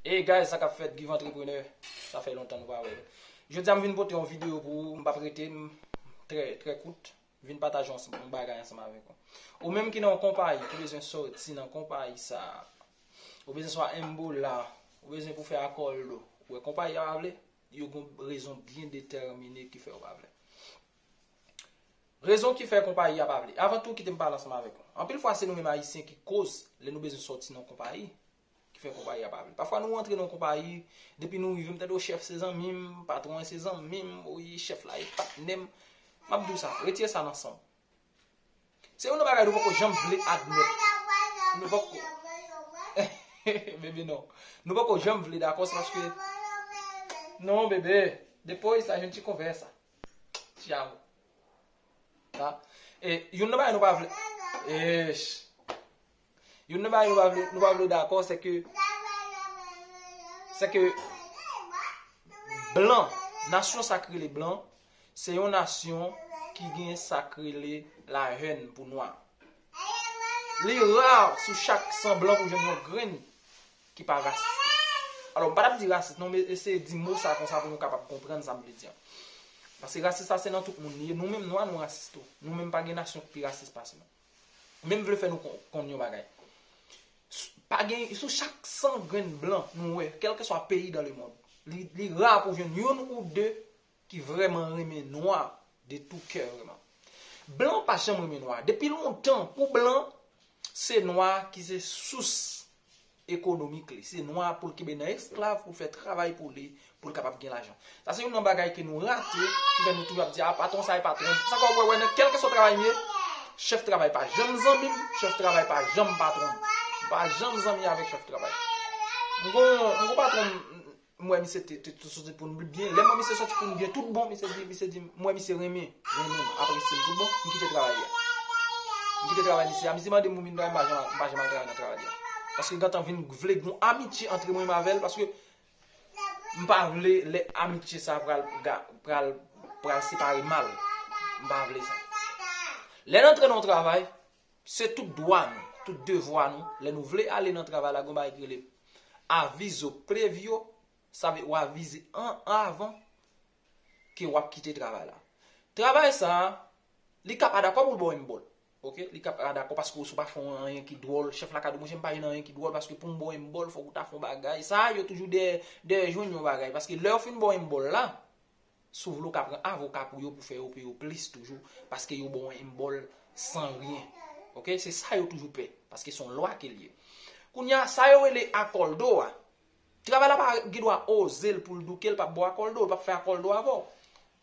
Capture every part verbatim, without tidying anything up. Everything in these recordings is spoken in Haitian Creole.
Hey guys, sa k ap fèt, Give Entrepreneur? Sa fè lontan nou pa wè. Jodi a m vin pote yon videyo pou ou, m p ap rete, m trè, trè kout. Vin pataje yon, yon bagay ansanm avèk ou. Ou menm ki nan yon konpayi, ki bezwen sòti nan konpayi sa a. Ou bezwen swa enbola, ou bezwen pou fè akòldo. Ou wè konpayi a pa vle, yo gen rezon byen detèmine ki fè yo pa vle. Rezon ki fè konpayi a pa vle. Avan tou, kite m pale ansanm avèk ou. Anpil fwa, se nou menm Ayisyen ki koz lè nou bezwen sòti nan konpayi ki fè konpayi a pa vle. Pafwa, nou antre nan konpayi, depi nou rive, m tande, "O, chèf se zanmi m, patwon an se zanmi m, wi, chèf la e patnè m." M ap di w sa, retire sa nan san w. Se youn nan bagay nou poko janm vle admèt. Nou poko. Bebe, non. Nou poko janm vle dakò, se paske. Non, bebe. Depoy sa, jwenn ti konvè sa. Ti amo. Ha? E, youn nan bagay nou pa vle. Esh. Youn nan bagay nou pa vle, nou pa vle dakò, se ke, se ke blan, nasyon sa k rele blan, se yon nasyon ki gen sa k rele lahèn pou nwa. Li ra sou chak san blan pou jwenn yon grenn ki pa rasis. Alò, m pa t ap di rasis, non, men eseye di mo sa konsa pou nou kapab konprann sa m vle di an. Paske rasis sa se nan tout moun li ye. Nou menm nwa, nou rasis tou. Nou menm pa gen nasyon ki pi rasis pase nou. Men m vle fè nou kon- konn yon bagay. S- Pa gen, sou chak san grenn blan nou wè, kèlkeswa peyi dan lemonn, li, li ra pou jwenn youn ou de ki vrèman renmen nwa de tou kè vrèman. Blan pa janm renmen nwa. Depi lontan, pou blan, se nwa ki se sous ekonomik li. Se nwa pou l kenbe nan esklav, pou l fè travay pou li, pou l kapab gen lajan. Sa se youn nan bagay ke nou rate, ki fè nou toujou ap di, "A, patwon sa e patwon m." Sa fè w wè, wè, nan kèlkeswa travay m ye, chèf travay pa janm zanmi m, chèf travay pa janm patwon m. M pa janm zanmi avèk chèf travay. M gon, m gon patwon m, m wè misye te, te, te soti pou n byen. Lè m wè misye soti pou n byen, tout bon, misye di, misye di, m wè misye renmen, renmen m, apresye m, tout bon, m kite travay li a. M kite travay misye a. Misye mande m pou m vin travay, m pa janm, m pa janm al travay nan travay li a. Paske gentan vin vle gon amitye antre mwen menm avè l, paske m pa vle lè amitye sa pral, ga- pral, pral separe mal. M pa vle sa. Lè n antre nan yon travay, se tout dwa nou, tout devwa nou. Lè nou vle ale nan travay la, gon bagay ki rele aviso previo, sa vle ou avize an avan ke w ap kite travay la. Travay sa a, li ka pa dakò pou l ba w enbòl. Oke? Li ka pa dakò paske w si w pa fè anyen ki dwòl. Chèf la ka di w, "Monchè, m pa jwenn anyen ki dwòl paske pou m ba w enbòl, fòk ou ta fè yon bagay." Sa a, yo toujou dèyè, dèyè jwenn yon bagay. Paske lè yo fin ba w enbòl la, si w vle, w ka pran avoka pou yo, pou fè yo peye w plis toujou, paske yo ba w enbòl san ryen. Oke? Se sa yo toujou pè, paske se yon lwa ke l ye. Kounye a, sa yo rele akòldo a, travay la pa gen dwa oze l pou l di w ke l p ap ba w akòldo, l p ap fè akòldo avè w.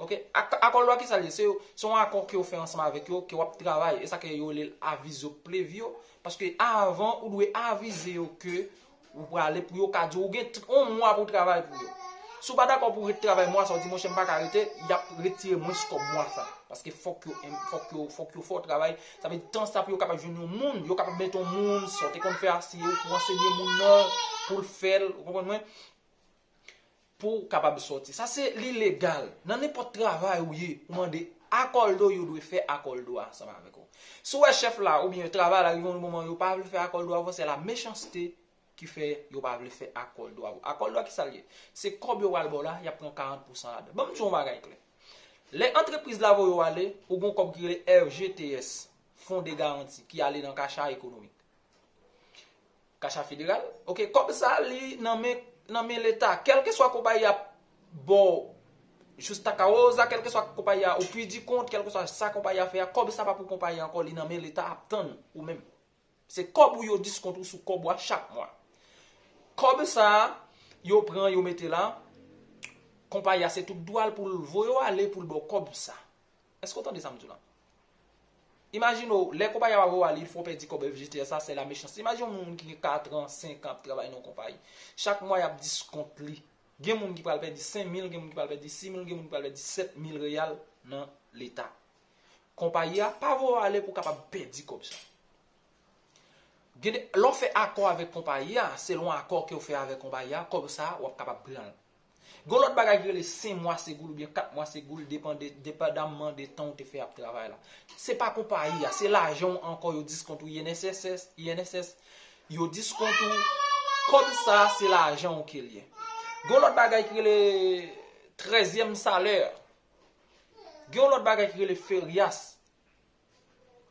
Oke? Ak- Akòldo a ki sa l ye? Se, se yon akò ke w fè ansanm avèk yo, ke w ap travay. E sa ke yo rele l aviso previo. Paske avan, ou dwe avize yo ke ou prale pou yo ka di w, ou gen t- yon mwa pou w travay pou yo. Si w pa dakò pou w ret travay mwa sa, w di, "Monchè, m pa ka rete," y ap retire mwens kòb mwa sa. Paske fòk yo, fòk yo, fòk yo fè w travay. Sa vle di tan sa pou yo kapab jwenn yon moun, yo kapab mete yon moun, sa w te konn fè asiye w pou ansenye moun nan, pou l fè l, ou konprann mwen? Pou w kapab sòti. Sa se li legal. Nan nenpòt travay ou ye, ou mande akòldo, yo dwe fè akòldo a ansanm avèk ou. Si w wè chèf la, oubyen travay la rive yon moman, yo pa vle fè akòldo avè w, se la mechanste ki fè yo pa vle fè akòldo avè w. Akòldo a ki sa l ye? Se kòb yo pral ba w la, y ap pran karant pousan ladan. Ban m di w yon bagay klè. Lè antrepriz la voye w ale, ou gen yon kòb ki rele F G T S, Fonds de Garantie, ki ale nan kacha ekonomik. Kacha federal. Oke, kòb sa, li nan men, nan men Leta. Kèlkeswa konpayi a ba w justa causa, kèlkeswa konpayi a ou pidi kont, kèlkeswa sa konpayi a fè a, kòb sa pa pou konpayi a ankò, li nan men Leta ap tann ou menm. Se kòb ou yo diskont ou sou kòb ou a chak mwa. Kòb sa a, yo pran, yo mete la. Konpayi a se tout dwa l pou l voye w ale pou l ba w kòb sa. Èske w tande sa m di w la? Imajine w, lè konpayi a pa voye w ale, il fò w pèdi kòb F G T S la, se la mechanste. Imajine yon moun ki gen kat an, senk an ap travay nan yon konpayi. Chak mwa, y ap diskont li. Gen moun ki pral pèdi senk mil, gen moun ki pral pèdi sis mil, gen moun ki pral pèdi sèt mil reyal nan Leta. Konpayi a pa voye w ale pou w kapab pèdi kòb sa. Gen de, lè w fè akò avèk konpayi a, selon akò ke w fè avèk konpayi a, kòb sa, w ap kapab pran l. Gen lòt bagay ki rele senk mwa segoul oubyen kat mwa segoul, depande, depandamman de tan w te fè ap travay la. Se pa konpayi a, se lajan w ankò yo diskont ou I N S S, I N S S, yo diskont ou Kòb sa a se lajan w ke l ye. Gen yon lòt bagay ki rele trèzyèm salè. Gen yon lòt bagay ki rele ferias.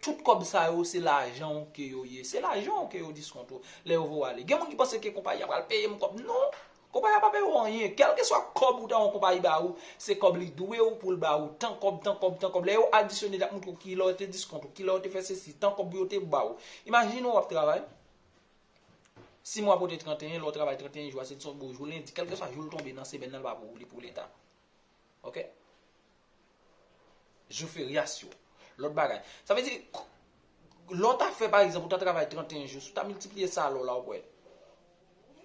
Tout kòb sa yo se lajan w ke yo ye. Se lajan w ke yo diskonte w lè yo voye w ale. Gen moun ki panse ke konpayi a pral peye m kòb. Non! Konpayi a pa peye w anyen. Kèlkeswa kòb ou ta yon konpayi ba ou, se kòb li dwe w pou l ba ou. Tan kòb, tan kòb, tan kòb. Lè yo adisyone, l ap montre w kilè yo te diskonte w, kilè yo te fè sesi, tan kòb yo te ba ou. Imajine w ap travay. Si mwa pote trannteyen, lè w travay trannteyen jou a, se yon bon jou lendi. Kèlkeswa jou l tonbe nan semèn nan, l pa pou ou, li pou Leta. Oke? Jou ferias yo. Lòt bagay. Sa vle di, lè w ta fè, pa egzanp, ou ta travay trannteyen jou, si w ta miltipliye sa lè w la, w ap wè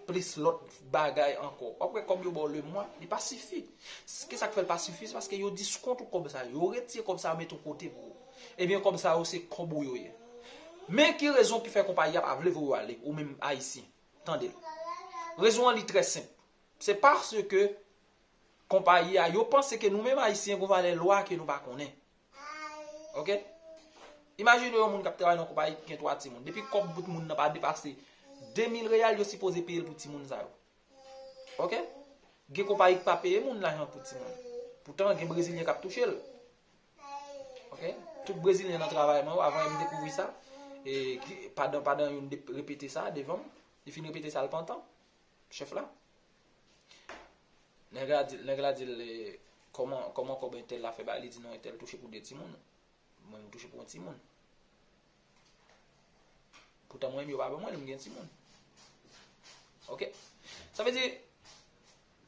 plis lòt bagay ankò. W ap wè kòb yo ba w lemwa, li pa sifi. Kisa k fè l pa sifi? Se paske yo diskonte w kòb sa yo. Yo retire kòb sa yo, mete yon kote pou ou. Ebyen, kòb sa yo, se kòb ou yo ye. Men ki rezon ki fè konpayi a pa vle voye w ale, ou menm Ayisyen? Tande l. Rezon an li trè senp. Se paske konpayi a, yo panse ke nou menm Ayisyen gon valè lwa ke nou pa konnen. Oke? Imajine yon moun k ap travay nan konpayi ki gen twa timoun. Depi kòb bout moun nan pa depase de mil reyal, yo sipoze peye l pou timoun sa yo. Oke? Gen konpayi ki pa peye moun lajan pou timoun. Poutan, gen Brezilyen k ap touche l. Oke? Tout Brezilyen nan travay mwen yo, avan m dekouvri sa, e, ki, padan, padan youn de, repete sa devan m, li fin repete sa, l pantan, chèf la. Nèg la di, nèg la di l, e, kòman, kòman kòb entèl la fè ba li, li di non, entèl touche pou de timoun. Mwen, m touche pou yon timoun. Poutan mwen menm yo pa ban mwen l, m gen timoun. Oke? Sa vle di,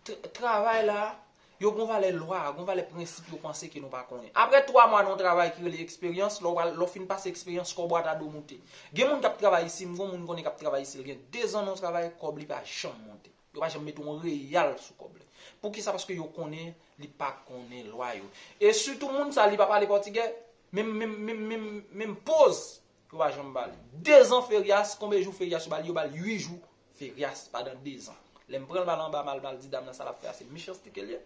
t- travay la, yo gon valè lwa, gon valè prensip yo panse ke nou pa konnen. Apre twa mwa nan yon travay ki rele eksperyans, lè w pral- lè w fin pase eksperyans, kòb ou a ta dwe moute. Gen moun k ap travay isi, m gon moun konnen k ap travay isi, l gen dezan nan yon travay, kòb li pa janm monte. Yo pa janm mete yon reyal sou kòb li. Poukisa? Paske yo konnen li pa konnen lwa yo. E sitou moun sa, li pa pale pòtigè, menm, menm, menm, menm, menm poz, yo pa janm ba li. Dezan ferias, konbyen jou ferias yo ba li? Yo ba li uit jou ferias pandan dezan. Lè m pran l ba l anba, m al, m al di dam nan sa l ap fè a, se mechanste ke l ye.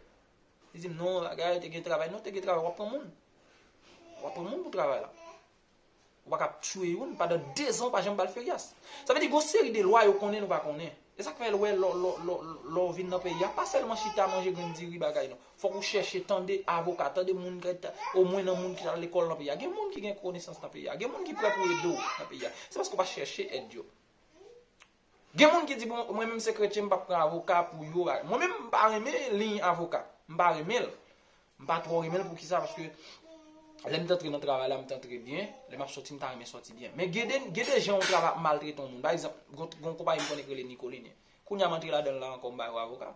Li di m, non, bagay, te gen travay. Non, te gen travay, w ap pran moun. W ap pran moun pou travay la. Ou pa ka ap tchwe youn pandan dezan, ou pa janm ba l ferias. Sa vle di, gon seri de lwa yo konnen nou pa konnen. E sa k fè, lè w wè, lè, lè, lè, lè w vin nan peyi a, pa sèlman chita manje grenn diri bagay, non. Fòk ou chèche tande avoka, tande moun ki ta- omwen nan moun ki t al lekòl nan peyi a. Gen moun ki gen konesans nan peyi a. Gen moun ki prè pou ede w nan peyi a. Se paske w pa chèche èd yo. Gen moun ki di, bon, mwen menm se kretyen, m p ap pran avoka pou yo. Mwen menm, m pa renmen liy avoka. M pa renmen l. M pa twò renmen l, poukisa? Paske lè m t antre nan travay la, m t antre byen. Lè m ap sòti, m ta renmen sòti byen. Men gen de, gen de jan yon travay ap maltrete yon moun. Pa egzanp, gon, gon konpayi m konnen ki rele Nicoline. Kounye a m antre ladan l la ankò, m ba yo avoka.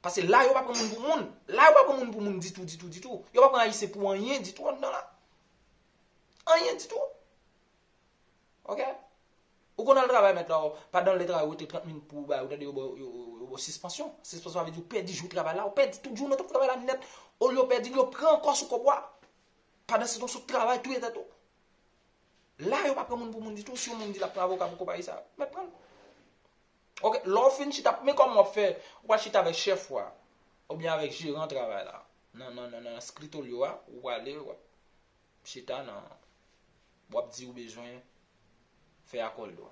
Paske la, yo pa pran moun pou moun. La, yo pa pran moun pou moun ditou, ditou, ditou. Yo pa pran Ayisyen pou anyen ditou anndan la. Anyen ditou. Oke? Ou konn al travay, mèt la, pandan lè travay, ou rete trant minit pou ou bay, ou tande yo ba w, yo, yo, yo ba w sispansyon. Sispansyon, sa vle di ou pèdi jou travay la, ou pèdi tout jounen w t ap travay la nèt. Olye w pèdi l, yo pran ankò sou kòb ou a. Pandan se tan w sot travay, touye tèt ou. La, yo pa pran moun pou moun ditou. Si yon moun di l ap pran avoka pou konpayi sa, mèt pran l. Oke, lè w fin chita, men kòman w ap fè? Ou pral chita avèk chèf ou a, oubyen avèk jeran travay la, nan, nan, nan, nan Skritolyo a, ou prale, w ap chita nan, w ap di ou bezwen fè akòldo.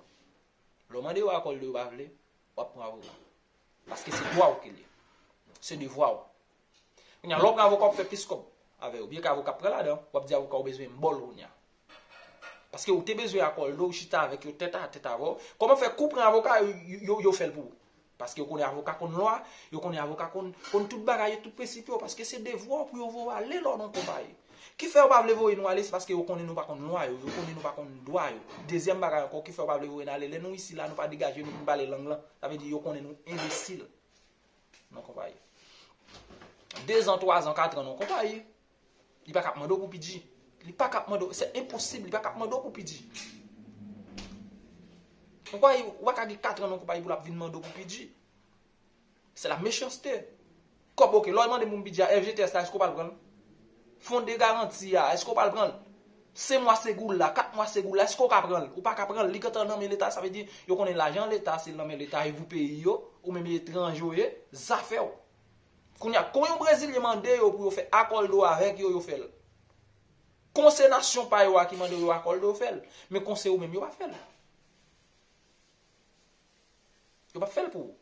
Lè w mande yo akòldo, yo pa vle, w ap pran avoka. Paske se dwa w ke l ye. Se devwa w. Kounye a, lè w pran avoka, w ap fè plis kòb avè yo. Byen ke avoka ap pran ladan, w ap di avoka ou bezwen m ba w l kounye a. Paske ou te bezwen akòldo, ou chita avèk yo tèt a tèt avè w. Kòman fè kou pran avoka, yo, yo, yo fè l pou ou? Paske yo konnen avoka konn lwa, yo konnen avoka konn, konn tout bagay yo, tout prensip yo, paske se devwa w pou yo voye w ale lè w nan konpayi. Ki fè yo pa vle voye nou ale, se paske yo konnen nou pa konn lwa yo, yo konnen nou pa konn dwa yo. Dezyèm bagay ankò, ki fè yo pa vle voye n ale, lè nou isi la, nou pa degaje nou pou n pale lang lan, sa vle di yo konnen nou enbesil nan konpayi. Dezan, twazan, katran nan konpayi. Li pa ka ap mande w pou pidji. Li pa ka ap mande w, se enposib, li pa ka ap mande w pou pidji. Ou pa, ou pa ka gen katran nan konpayi pou l ap vin mande w pou pidji. Se la mechanste. Kòb, oke, lè w mande moun pidji a, F G T S la, èske w pral pran l? Fon de garanti a, èske w pral pran l? Senk mwa se goul la, kat mwa se goul la, èske w ka pran l? Ou pa ka pran l, li gentan nan men Leta, sa vle di, yo konnen lajan Leta, se nan men Leta, e pou peyi yo, ou menm etranje w ye, zafè w. Kounye a, kon yon Brezilyen mande yo pou yo fè akòldo avèk yo, yo fè l. Kon se nasyon pa yo a ki mande yo akòldo, yo fè l. Men kon se ou menm, yo pa fè l. Yo p ap fè l pou ou.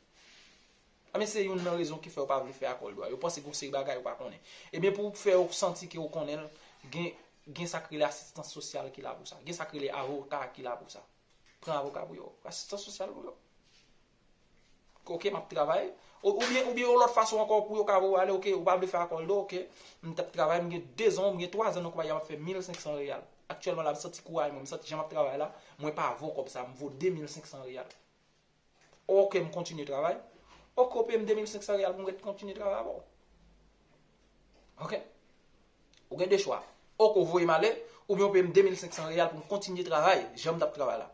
Ebyen, se youn nan rezon ki fè yo pa vle fè akò l dwa. Yo panse gen yon seri bagay yo pa konnen. Ebyen, pou fè yo santi ke yo konnen l, gen, gen sa k rele asistans sosyal ki la pou sa. Gen sa k rele avoka ki la pou sa. Pran avoka pou yo. Asistans sosyal pou yo. Ok, m ap travay. Ou, oubyen, oubyen yon lòt fason ankò pou yo ka voye w ale, ok, ou pa vle fè akò l dwa, ok. M t ap travay, m gen de zan, m gen twa zan nan konpayi a, m ap fè mil senk san reyal. Aktyèlman la, m santi kouraj mwen, m santi jan m ap travay la, mwen pa vo kòb sa, m vo de mil senk san reyal. Ok, m kontinye travay. Ok, ou peye m de mil senk san reyal pou m ret kontinye travay avè w. Ok? Ou gen de chwa. Ok, ou voye m ale, oubyen ou peye m de mil senk san reyal pou m kontinye travay, jan m t ap travay la.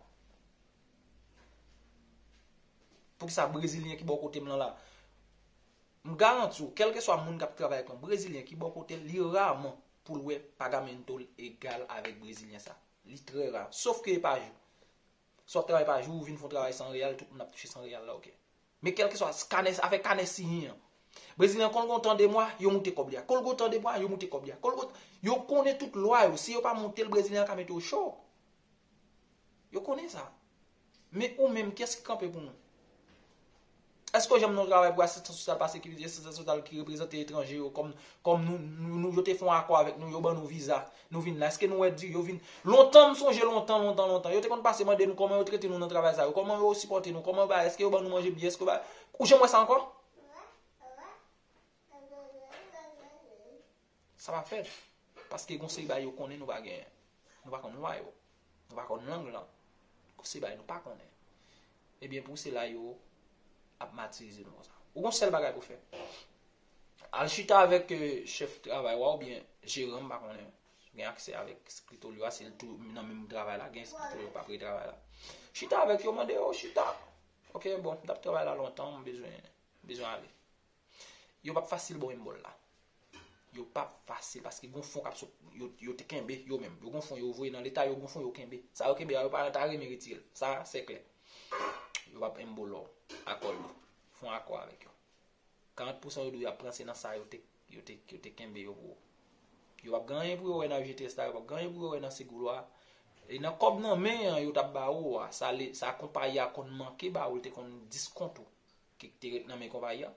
Poukisa Brezilyen ki bò kote m lan la? M garanti w, kèlkeswa moun k ap travay ak yon Brezilyen ki bò kote l, li raman pou l wè pagamento l egal avèk Brezilyen sa. Li trè ra. Sof ke e pa jou. Si w ap travay pa jou, ou vin fè yon travay san reyal, tout moun ap touche san reyal la, ok. Men kèlkeswa kanè, afè kanè siyen an. Brezilyen an, kon l gon tan de mwa, yo moute kòb li a. Kon l gon tan de mwa, yo moute kòb li a. Kon l gon, yo konnen tout lwa yo. Si yo pa moute l, Brezilyen an ka mete yo cho. Yo konnen sa. Men ou menm, kiyès ki kanpe pou nou? Èske w janm nan yon travay pou asistans sosyal pa sekirite, asistans sosyal ki reprezante etranje yo, kòm, kòm nou, nou, nou, yo te fè yon akò avèk nou, yo ban nou viza, nou vin la. Èske nou wè di yo vin? Lontan, m sonje lontan, lontan, lontan, yo te konn pase mande nou kòman yo trete nou nan travay sa yo, kòman yo sipòte nou, kòman yo ba, èske yo ban nou manje byen, èske yo ba, ou janm wè sa ankò? Sa pa fèt. Paske gon seri bagay yo konnen nou pa genyen. Nou pa konn lwa yo. Nou pa konn lang lan. Gon seri bagay nou pa konnen. Ebyen, pou sela yo ap matirize nou konsa. Ou gon sèl bagay pou fè. Al chita avèk, euh, chèf travay wa oubyen jeran, m pa konnen. Gen aksè avèk eskritolyo a, si l tou nan menm travay la, gen eskritolyo pa pre travay la. Chita avèk yo, mande yo, chita. Ok, bon, m t ap travay la lontan, m bezwen, bezwen ale. Yo p ap fasil ba w enbòl la. Yo p ap fasil, paske gon fon k ap sot, yo, yo te kenbe, yo menm. Yo gon fon yo voye nan leta, yo gon fon yo kenbe. Sa yo kenbe a, yo pa ta renmen retire l. Sa, se klè. Yo p ap enbòl w akò l. Fè yon akò avèk yo. Karant pousan yo di w y ap pran, se nan sa yo te, yo te, yo te kenbe yo pou ou. Yo p ap gen anyen pou yo wè nan U G T S la, yo p ap gen anyen pou yo wè nan Seguro a. E nan kòb nan men an yo t ap ba ou a, sa, sa konpayi a konn manke ba ou, l te konn diskont ou. Ki te ret nan men konpayi a,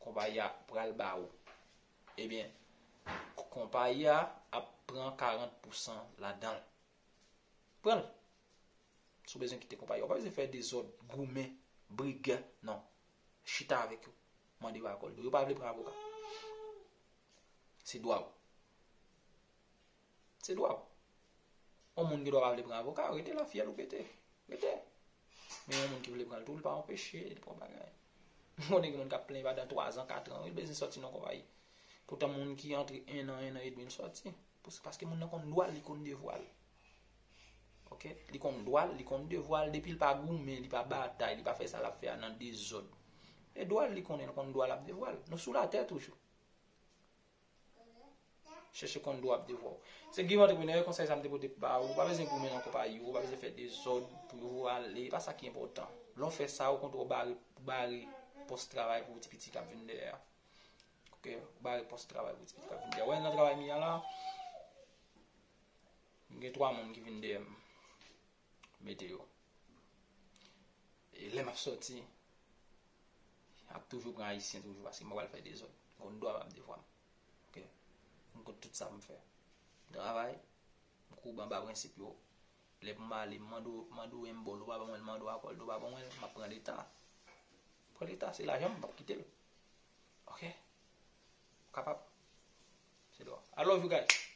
konpayi a pral ba ou. Ebyen, konpayi a ap pran karant pousan ladan l. Pran l. Si w bezwen kite konpayi a, ou pa bezwen fè dezòd, goumen, brigè, non. Chita avèk yo. Mande yo akò l dwa. Yo pa vle pran avoka. Se dwa w. Se dwa w. Yon moun gen dwa pa vle pran avoka, rete la, fyèl ou pete. Rete. Men yon moun ki vle pran l tou, li pa anpeche, li pa yon bagay. M konnen gen moun k ap plenyen pandan twa zan, kat an, wi, li bezwen sòti nan konpayi. Poutan moun ki antre en an, en an edmi, l sòti. Pou, paske moun nan konn dwa l, li konn devwa l. Ok? Li konn dwa l, li konn devwa l, depi l pa goumen, li pa batay, li pa fè sa l ap fè a nan dezòd. E dwa l, li konnen, l konn dwa l ap devwa l. Nou sou latè toujou. Chèche konn dwa w ap devwa w. Se Guy Entrepreneur, konsèy sa m te pote ba ou. Ou pa bezwen goumen nan konpayi ou, ou pa bezwen fè dezòd pou yo ale. E pa sa ki enpòtan. Lè w fè sa, ou konn tou bare, bare pòs travay pou ti piti k ap vin dèyè a. Ok, ou bare pòs travay pou ti piti k ap vin dèyè a. Ou wè nan travay m ye a la, m gen twa moun ki vin dèyè m. Mete yo. E lè m ap sòti, ap toujou pran ayisyen toujou, paske m pa pral fè dezòd. M konn dwa m ap devwa m. Ok? M konn tout sa pou m fè. M travay, m koube anba prensip yo. Lè pou m ale, m mande w, mande w enbòl, ou pa ban mwen l, mande w akò l dwa, ou pa ban mwen l, m ap pran leta. Pran leta, se lajan m, m p ap kite l. Ok? Ou kapab. Se dwa. I love you guys.